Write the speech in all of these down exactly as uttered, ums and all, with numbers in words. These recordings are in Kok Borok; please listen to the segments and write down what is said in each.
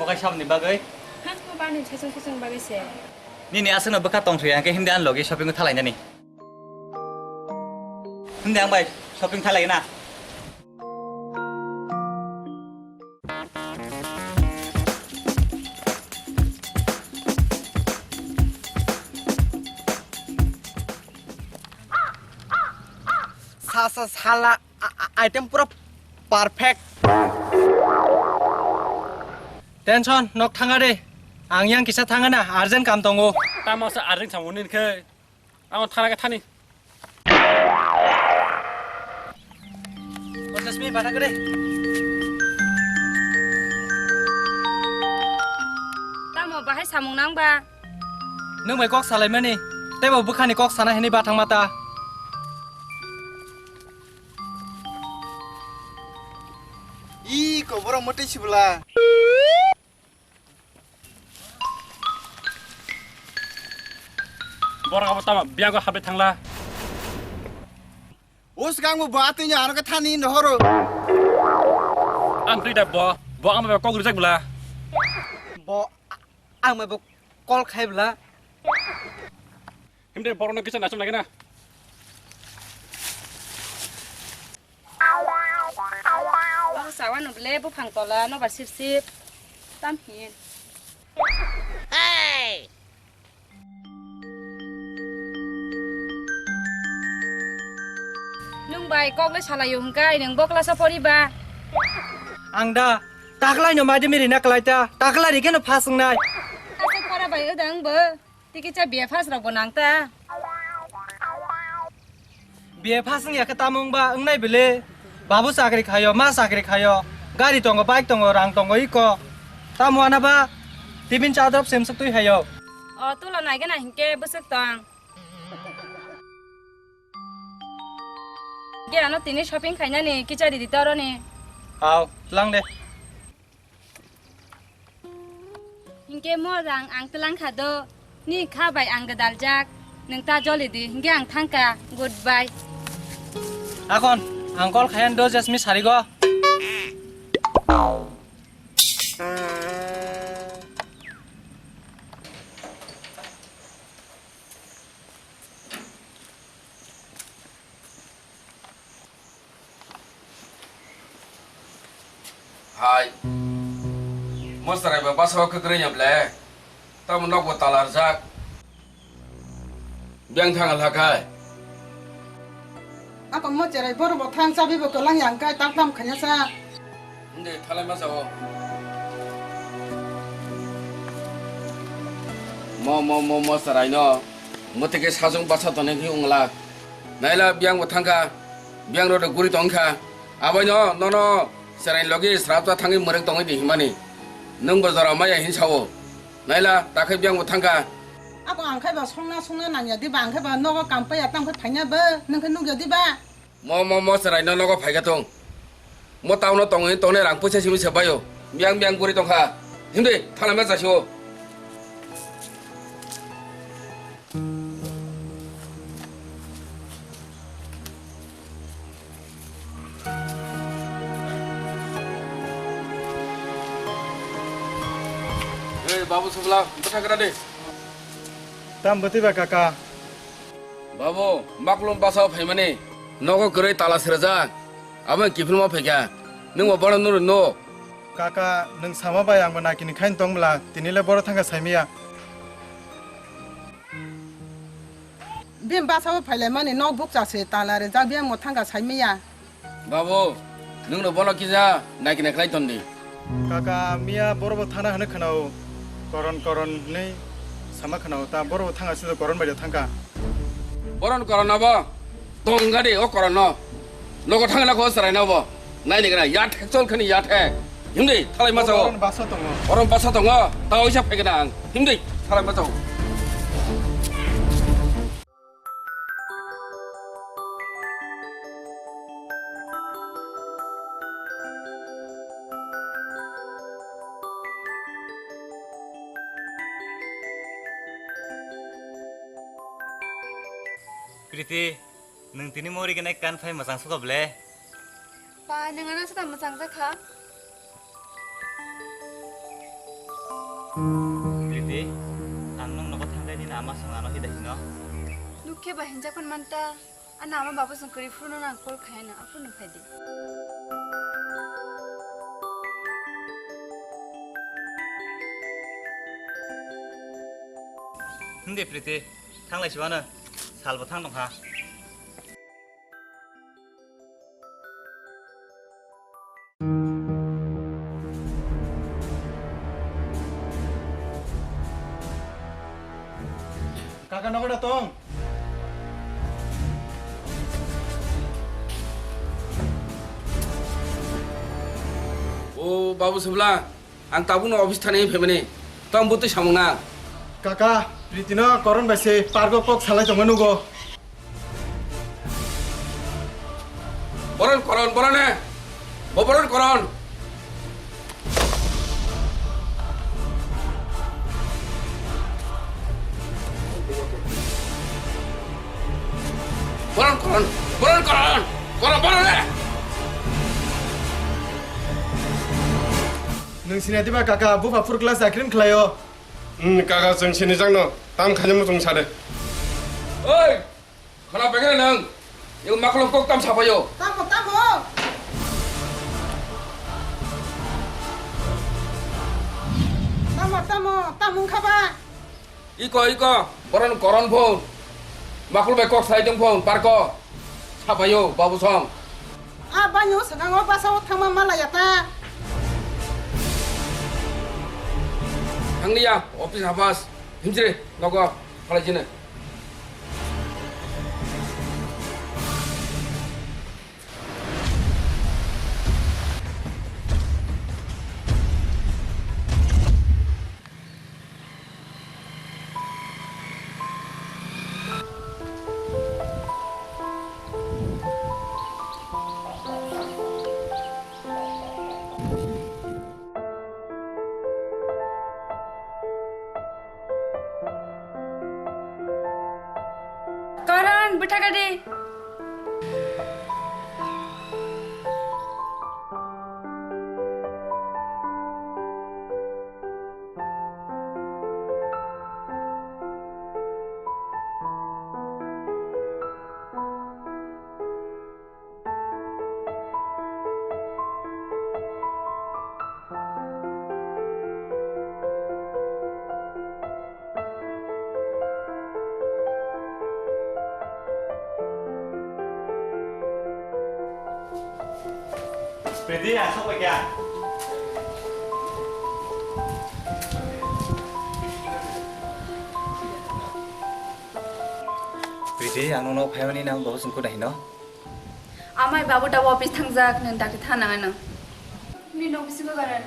Okai sabni bagwi? Hah, mo bani saichung saichung bagwi se. Nini aswkno bwkha tongthwi hwnkhe himdi ani logi shopping-o thalainani. Himdi ang bai shopping thalaina. Sa, sa, sala, a, a, item pura perfect. Tension, nok thanga de. Ang yang kisa thanga na, urgent kam tongo. Tamo sa urgent samung ni khe. Ang thana khe thani. Tamo bahai samung nang ba? Nwng bai kok salaimani, teibo bwkhani kok sana hini bathang mata. Ih, koboro mwtwi sibla. Borok abo tamo biyago habai thangla. O swkang bo ba twini ano khe thani no horo. Ang twi da bo, bo ang bai kok rijak bla. Bo ang bai bo call khai bla. Himde borokno kisa nachum lagi na. Ang sawano ble buphang tola nobar sip sip. Tam hin. Nwng bai kok le salaio hwnkhe nwng bo class-o poriba? Ang da taklaino madhyamik rina kwlaita, takla rikhe no pass wngnai. Aswk para bai oda wngbo. Tiki cha B A pass rok bo nang ta. B A pass wngya khe tamo wngba wngnai bile? Babu chakri khayo, ma chakri khayo, gari tongo, bike tongo, rang tongo, iko. Tamo ana ba tibin cha drop semsuk twi hayo. O tulo nai gana hinkhe bwswk tong. Ge ano tini shopping khainani kichari di toroni. Hao, tlang de. Hinkhe mo rang ang tlang kha do, ni kha bai ang gwdaljak, nwng ta joli di, hinkhe ang thangkha, goodbye. Akon, ang call khayan do Jasmine sarigo. Hai. Mo chwrai ba basa o kwkrwi ya ble? Tamo nok bo tala rwjak. Biyang thang la khai. Ako mo chwrai boro bo thang chabi bo kwlang yang kai tang tam khanya sa. Hindi thalai ma sao. Mo mo mo mo chwrai no. Mo tike sajung basa tone ki ungla. Naila biyang bo thangkha, biyang rok guri tongkha. Abaino nono chwrai logi srapta thangwi mwrwk tongwi di himani. Nwng bo jora maya hin sao. Naila takhai biyang bo thangkha. Ako ang khai ba songna songna nangya diba, ang khai ba nogo kampaiya tang khai phainya ba, nwng khai nukya diba? Mo mo mo chwrai no nogo phaikha tong. Mo town o tongwi tongnai rang puisa simi se baio. Biyang biyang guri tongkha. Himdi thalai ma chasio. Ei babu subla bwtha gra de. Tam bwtwi ba kaka. Babu, maklum basa phaimani nogo kwrwi tala srajak. Abo kiphilma phaikha. Nwng bo bono nuru no. Kaka, nwng sama bai angbo naikini khain tong bwla, tini le boro thangkha saimiya. Bini basa bo phailaimani nok bukcha se tala rwjak, bini mo thangkha saimiya. Babu, nwng no bono kisa naikina khlai tondi. Kaka, miya boro bo thana hwnwi khwnao, koron koron hwnwi sama khwnao, ta boro bo thanga se koron bai thangkha. Boron koron abo tong gadi o koron no. Nogo thangna kho sarai no bo. Nai ni gana ya thek chol khani ya thek. Himdi thalai ma sao. Oron basa tongo. Oron basa tongo. Ta oisa phai gana ang. Himdi thalai ma sao. Priti, nwng tini mori gwnai kan phai mwchang sukha ble? Pa, nwng ano swkang mwchang jakha? Priti, ang nwng nogo thangkhe nini ama swng ano hida hino. Nukhe ba hinjakmani manta, ano ama babu swng kwrwi phuru no nang call khaina, aphuru no phaidi. Hwndi Priti, thanglai sibano, salbo thang tongkha. Kaka nogo da tong? O babu Subla, ang tabukno office thani phaimani. Tong bwtwi samung nang. Kaka, Priti no Koron bai se park o kok salai tongma nugo. Boron Koron, boron e. Bo boron Koron. Boron Koron, boron Koron. Koron, boron e. Nwng sini diba kaka, buphang phuru class akrim khlaio. Hmm, kaka, chwng sini jakno tam khainai muchung sa de. Oi! Khana pegre nang. Yung maklong kok tam sapayo. Tamo, tamo. Tamo, tamo, tamo wngkha ba? Iko, iko, boron Koron phone. Makul bai kok sai tong phone, parko. Sapayo, babu song. A banyo swngango basao thangma malaya ta. Thanglia, office hapas. Himjre, nogo, khalai jine. Karan, bwtha kadi. Priti, asok lagi ya. Priti, ang nono phaimani nang babu sungku dahino. Amai babu tabo office thangjak, nwng dakti tha nangnai nwng. Nini nok bisingo Karan.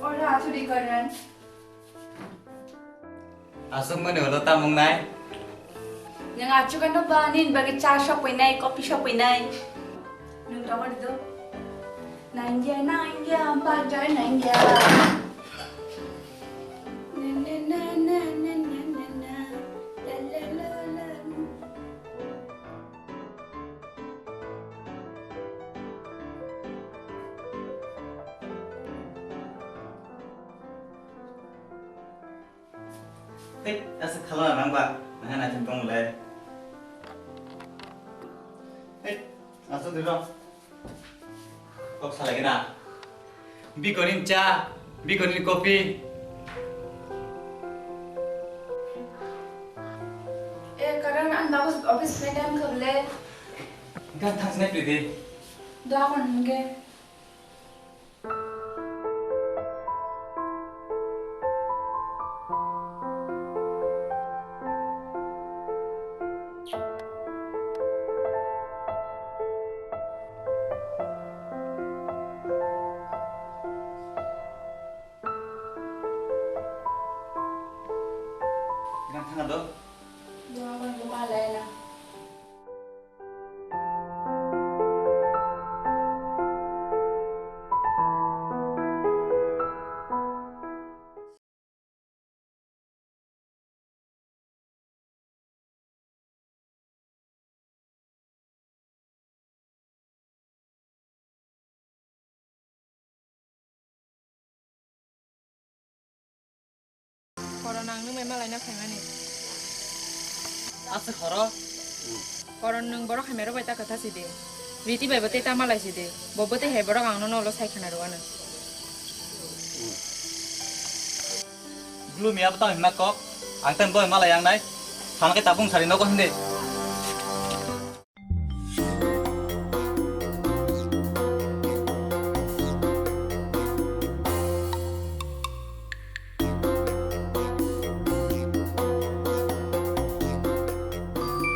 Ora achu di Karan. Aswk mani ulo tamung nai? Nwng achugano ba nini bagwi cha sokphainai, coffee sokphainai. Nwng tongma di do. Nangya, nangya, bajar nangya. Na, na, na. La, la, la, la. Hei, aswk khala nang ba? Nang na jin tong le. Hei, aswk dilo. Kok salai gana. Bikoni cha, bikoni kopi. Eh, Karan, ang bagus office time kable. Gan thang snai Priti. Dua kon hingge. Gan thang do. Dua kon buka laila. Nang nwng bai malaina phaimani. Aswk horo? Koron nwng borok hamya rok bai ta kwtha sidi. Riti bai bo tei ta malai sidi. Bo bwtwi hai borok ang nono ulo sai khna rw anw. Glumi abo tamo hwnma kok. Ang tei bo malai yang nai. Thang khe tabung sari nogo hindi.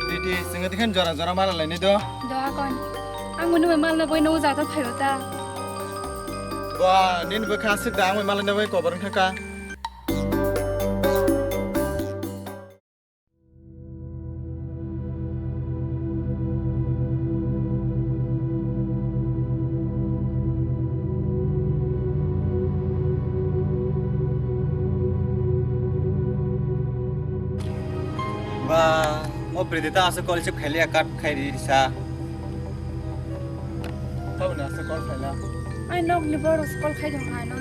Titi, swngo tikhan jora jora mala lainai do. Do akon. Ang munu bai malna bai no jato phayo ta. Ba, nin bo khasik da ang bai malna bai kobar thaka. Ba, mo Pridita aswk call receive khailiya, cut khai ri sa. Taboni aswk call khaila. Ai nokni borok call khai tong ano.